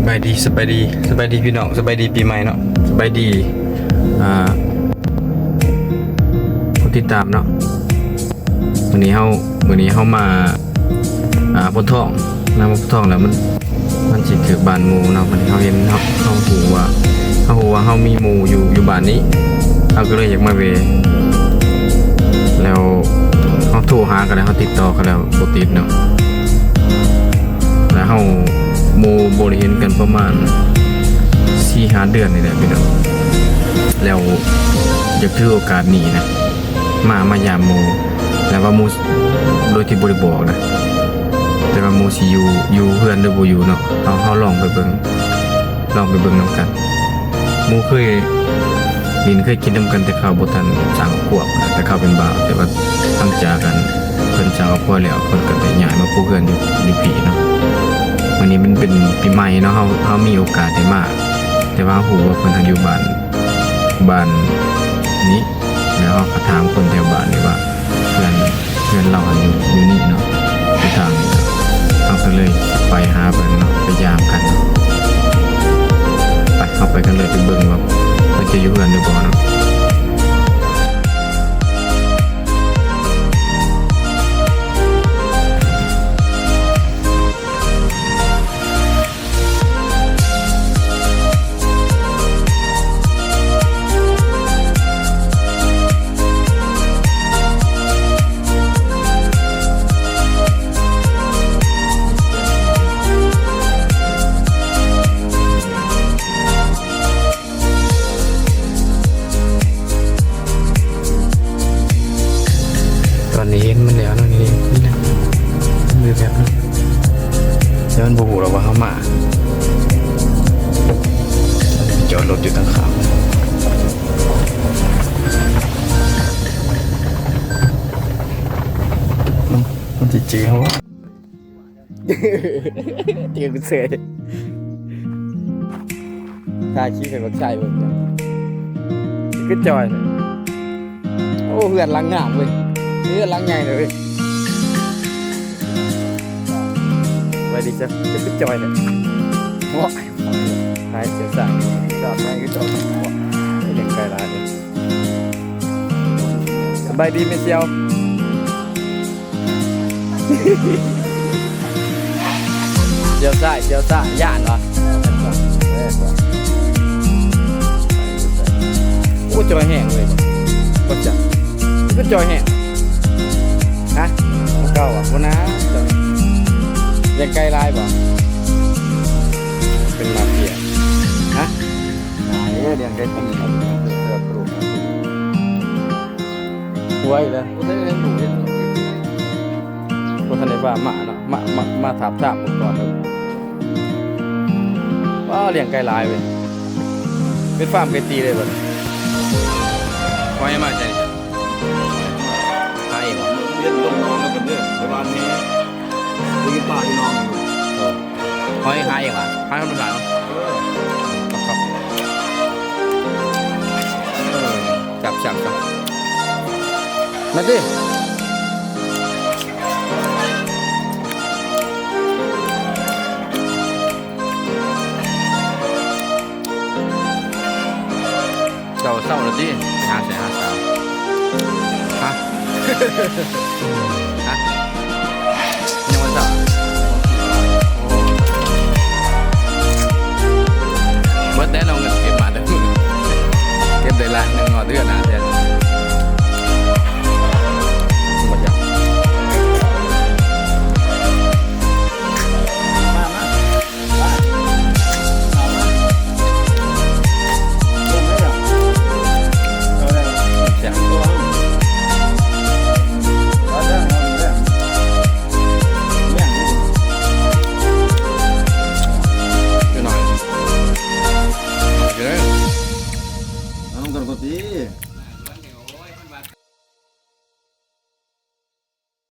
ສະບາຍດີ ສະບາຍດີ ສະບາຍດີພີ່ນ້ອງ ສະບາຍດີປີໃໝ່ເນາະ ສະບາຍດີ ອ່າ ຜູ້ຕິດຕາມເນາະ. ມື້ນີ້ເຮົາ ມື້ນີ້ເຮົາມາ ອ່າ ໂພນທອງ ນະ ໂພນທອງແລ້ວມັນ ມັນຊິຖືກບ້ານໝູ່ເນາະ. ບັດນີ້ເຮົາເຫັນ ເຮົາ ເຮົາຮູ້ວ່າ ເຮົາຮູ້ວ່າເຮົາມີໝູ່ຢູ່ ຢູ່ບ້ານນີ້ ເຮົາກໍເລີຍຢາກມາແວ່ ແລ້ວເຮົາໂທຫາເຂົາແລ້ວ ເຮົາຕິດຕໍ່ເຂົາແລ້ວບໍ່ຕິດເນາະ. ແລ້ວເຮົາ ໝູ່ບໍ່ໄດ້ເຫັນກັນປະມານສີ່ຫ້າເດືອນນີ້ແຫຼະພີ່ນ້ອງ ແລ້ວຢາກຖືໂອກາດນີ້ນະ ມາ ມາຢາມໝູ່ ແລ້ວວ່າໝູ່ ໂດຍທີ່ບໍ່ໄດ້ບອກນະ ແຕ່ວ່າໝູ່ຊິຢູ່ ຢູ່ເຮືອນຫຼືບໍ່ຢູ່ເນາະ ເຮົາ ເຮົາລອງໄປເບິ່ງ ລອງໄປເບິ່ງນຳກັນ. ໝູ່ເຄີຍຫຼິ້ນເຄີຍກິນນຳກັນແຕ່ເຂົາບໍ່ທັນສ້າງຄອບຄົວນະ ແຕ່ເຂົາເປັນບ່າວ ແຕ່ວ່າຫຼັງຈາກອັນເພິ່ນສ້າງຄອບຄົວແລ້ວ ເພິ່ນກໍໄດ້ຍ້າຍມາປູກເຮືອນຢູ່ ຢູ່ພີ້ເນາະ. ມື້ນີ້ມັນເປັນປີໃໝ່ເນາະ ເຮົາ ເຮົາມີໂອກາດໄດ້ມາ ແຕ່ວ່າເຮົາຮູ້ວ່າເພິ່ນຢູ່ບ້ານ ບ້ານນີ້ ແລ້ວເຮົາກໍຖາມຄົນແຖວບ້ານນີ້ວ່າ ເຮືອນ ເຮືອນລາວຢູ່ ຢູ່ນີ້ເນາະ ຢູ່ທາງນີ້ເນາະ ເຮົາກໍເລີຍໄປຫາເພິ່ນເນາະ ໄປຢາມກັນເນາະ. ໄປ ເຮົາໄປກັນເລີຍ ໄປເບິ່ງວ່າເພິ່ນຈະຢູ່ເຮືອນຫຼືບໍ່ເນາະ. ຕອນນີ້ເຫັນມັນແລ້ວເນາະ ນີ້ ນີ້ນະ ມັນຢູ່ແບບນັ້ນ ແຕ່ມັນບໍ່ຮູ້ດອກວ່າເຮົາມາ ມັນໄປຈອດລົດຢູ່ທາງຂ້າງ ມັນ ມັນຊິຈື່ເຮົາບໍ່? ຖືກເສຍ ຖ່າຍຄລິບໃຫ້ບັກຊາຍເບິ່ງ ຄືຈ່ອຍ. ໂອ້ ເຮືອນຫຼັງງາມເວີຍ ເຮືອນຫຼັງໃຫຍ່ເລີຍເວີຍ. ສະບາຍດີເຈົ້າ ເຈົ້າຄືຈ່ອຍແທ້ ໂອ້ຍ ນາຍເສຍສ້າງ ຈອດໃໝ່ຄືເກົ່າ ໂອ້ຍ ຍັງໄກຫຼາຍເລີຍ. ສະບາຍດີແມ່ສ່ຽວ ສ່ຽວຊ້າຍ ສ່ຽວຊ້າຍ ຢ້ານຫວາ? ໂອ້ ຈ່ອຍແຮງເວີຍ ບໍ່ຈັກ ຄືຈ່ອຍແຮງ ຮະ ເກົ່າຫວາ? ບໍ່ນາ ຍັງໄກຫຼາຍບໍ່? ເປັນມາເຟຍ ຮະ? ເອີ ລ້ຽງໄກ່ຕີ ຫົວອີກແລ້ວ ບໍ່ທັນໄດ້ເຫັນໝູ່ເຫັນ ບໍ່ທັນໄດ້ວ່າມາເນາະ ມາ ມາ ມາທາບທາມເບິ່ງກ່ອນເດີ. ວ້າວ ລ້ຽງໄກ່ຫຼາຍເວີຍ ເປັນຟາມໄກ່ຕີເລີຍເບິ່ງ. ຫອຍມາໃສ? ຫາເອງຫວາ? ເຮັດລົງໜອງນຳກັນເດີ ໄປຫວ່ານແຫ ໄປກິນປາຢູ່ໜອງ. ຫອຍຫາເອງຫວາ? ຫາທຳມະຊາດເນາະ. ເອີ ເອີ ຈັບ ຈັບ ຈັບ ມາຕິ ເຈົ້າເຊົາແລ້ວຕິ? ຫາໃສຫາສາວ? ຮະ?